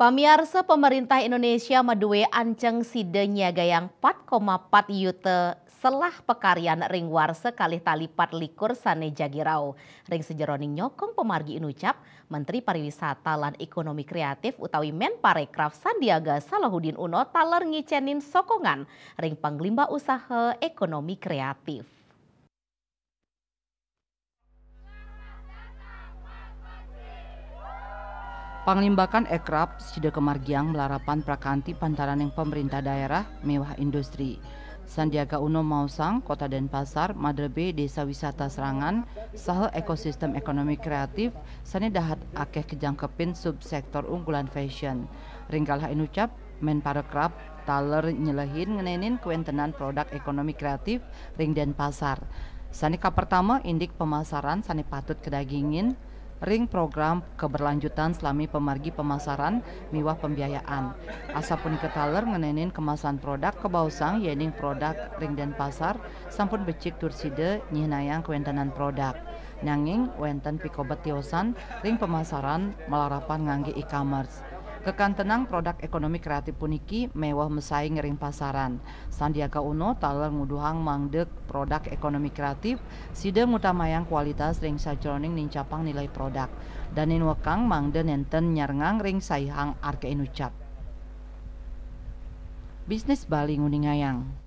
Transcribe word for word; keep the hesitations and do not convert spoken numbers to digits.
Pamiarsa, pemerintah Indonesia madué anceng sida nyiagayang pat koma pat yuta selah pakaryan ring warsa kalih tali pat likur sané jagi rauh. Ring sajeroning nyokong pamargi inucap, Menteri Pariwisata lan Ekonomi Kreatif utawi Menparekraf Sandiaga Salahuddin Uno taler ngicénin sokongan ring panglimbak usaha ekonomi kreatif. Panglimbakan ekraf sida kamargiang malarapan prakanti pantaraning pamrintah daerah miwah industri. Sandiaga Uno maosang, Kota Denpasar madrebé Désa Wisata Serangan saha ekosistem ekonomi kreatif sané dahat akéh kajangkepin subsektor unggulan fashion. Ring galah inucap, Menparekraf taler nyelehin ngenénin kawéntenan produk ekonomi kreatif ring Denpasar. Sané kapertama, indik pemasaran sané patut kadagingin ring program keberlanjutan salami pamargi pemasaran miwah pembiayaan. Asapunika taler ngenénin kemasan produk, kabaosang yéning produk ring Denpasar sampun becik tur sida nyihnayang kawéntenan produk. Nanging wénten pikobet tiosan ring pemasaran malarapan nganggé e-commerce. Kakantenang produk ekonomi kreatif puniki méweh masaing ring pasaran. Sandiaga Uno taler nguduhang mangda produk ekonomi kreatif sida ngutamayang kualitas ring sajeroning nincapang nilai produk. Dané nuekang mangda nénten nyarengang ring saihang arka inucap. Bisnis Bali nguningayang.